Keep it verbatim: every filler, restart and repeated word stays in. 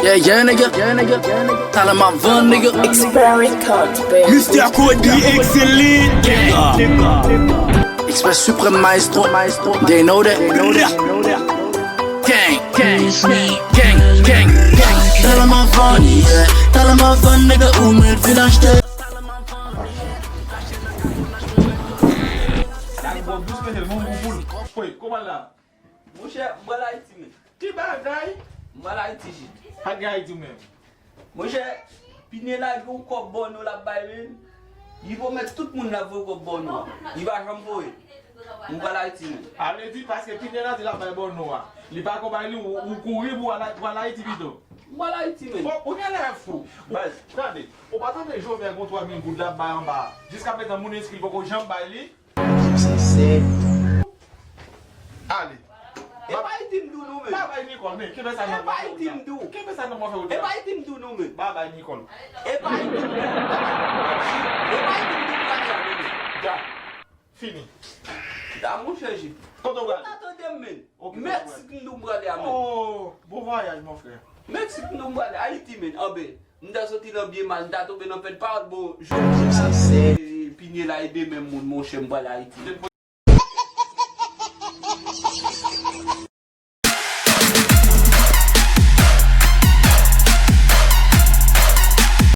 Yeah, yeah, nigga. Yeah, nigga. Talè m ap vann, nigga. Express Records, baby. Mister Cody, excellent, nigga. Express Supreme Maestro, Maestro. They know that. Gang, gang, gang, gang, gang. Talè m ap vann, yeah. Talè m ap vann, nigga, ou mèt vin achte. Monchè, m pral Ayiti, men. Ki bagay? M pral Ayiti, jit. Sa k gen Ayiti ou menm? Monchè, Pinela gen yon kòb bò nou l ap bay, men. Li pwomèt tout moun l ap voye kòb bò nou an. Li pa janm voye. M pral Ayiti, men. A vle di, paske Pinela di l ap bay bò nou a, li pa ko bay li, ou, ou kouri pou al, pou al Ayiti pito. M pral Ayiti, men. Bon, ou genlè fou. Baz. Tande, ou pa tande Jovenel gon twa mil goud l ap bay anba a. Jiskaprezan, moun enskri l poko janm bay li. Sa se sèt. Ale. E pa Ayiti m di w non, men. Pa bay Nicole, men. Kenbe sa nan men w. E pa Ayiti m di w. Kenbe sa nan men w. E pa Ayiti m di w non, men. Pa bay Nicole. E pa Ayiti m di w. E pa Ayiti m di w, men. Ja. Fini. Da, monchè Jip. Kote w prale? Ou ta tande m, men. Ok, Meksik m di w m prale a, men. Oh, bon vwayaj, mon frè. Meksik m di w m prale. Ayiti, men. Anben. M ta soti nan byen mal, m ta tonbe nan pèd pawòl, bon, jodi a, e, Pinela e de menm moun, monchè, m pral Ayiti.